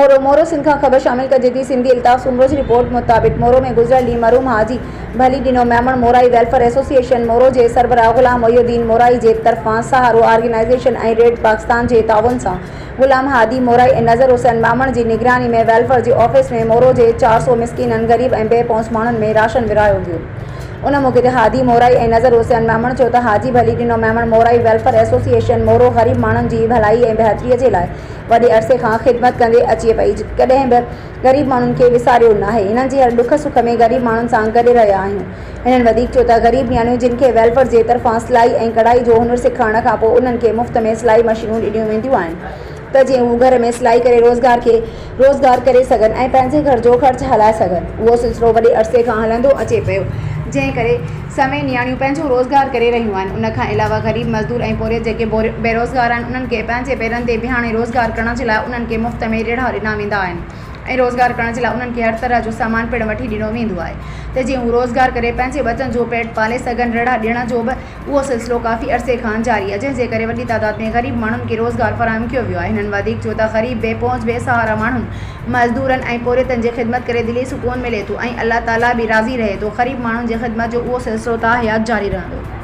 مورو، مورو سنڌ کان خبر شامل ڪجي ٿي سنڌي الطاف سومرو جي رپورٽ مطابق مورو ۾ گذريل ڏينهن مرحوم حاجي ڀلي ڏنو ميمڻ مورائي ويلفيئر ايسوسيئيشن مورو جي سربراهه غلام محي الدين مورائي جي طرفان سهارو آرگنائيزيشن ۽ ريڊ پاڪستان جي تعاون سان غلام هادي مورائي ۽ نظر حسين ميمڻ جي نگراني ۾ ويلفيئر جي آفيس ۾ مورو جي 400 مسڪينن غريب ۽ بي پهچ ماڻهن ۾ راشن ورهايو ويو. ان موقعي تي هادي مورائي ۽ نظر حسين ميمڻ چيو ته حاجي ڀلي ڏنو ميمڻ مورائي ويلفيئر ايسوسيئيشن مورو غريب ماڻهن جي ڀلائي ۽ بهتري جي لاء وڏي عرصي کان خدمت ڪندي اچي پئي ڪڏهن به غريب ماڻهن کي وساريو ناهي هنن جي هر ڏک سک ۾ غريب ماڻهن سان گڏ رهيا آهيون هنن وڌيڪ چيو ته غريب نياڻيون جن کي ويلفيئر جي طرفان سلائي ۽ ڪڙهائي جو هنر سيکارڻ کانپوء انهن کي مفت ۾ سلائي مشينون ڏنيون وينديون آهن ته جيئن هو گهر ۾ سلائي ڪري روزگار کي روزگار ڪري سگهن ۽ پنهنجي گهر جو خرچ هلائي سگهن. اهو سلسلو وڏي عرصي کان هلندو اچي پيو، جنهن ڪري سوين نياڻيون پنهنجو روزگار ڪري رهيون آهن. ان کان علاوه غريب مزدور ۽ پورهيت جيڪي بيروزگار آهن، انهن کي پنهنجي پيرن تي بيهاڻي روزگار ڪرڻ جي لاء انهن کي مفت ۾ ريڙها ڏنا ويندا آهن ۽ روزگار ڪرڻ جي لاء انهن کي هر طرح جو سامان پڻ وٺي ڏنو ويندو آهي ته جيئن هو روزگار ڪري پنهنجي ٻچن جو پيٽ پالي سگهن. ريڙها ڏيڻ جو به اهو سلسلو ڪافي عرصي کان جاري آهي، جنهن جي ڪري وڏي تعداد ۾ غريب ماڻهن کي روزگار فراهم ڪيو ويو آهي. هنن وڌيڪ چيو ته غريب، بي پهچ، بي سهارا ماڻهن، مزدورن ۽ پورهيتن جي خدمت ڪري دلي سڪون ملي ٿو ۽ الله تعاليٰ به راضي رهي ٿو. غريب ماڻهن جي خدمت جو اهو سلسلو تاحيات جاري رهندو.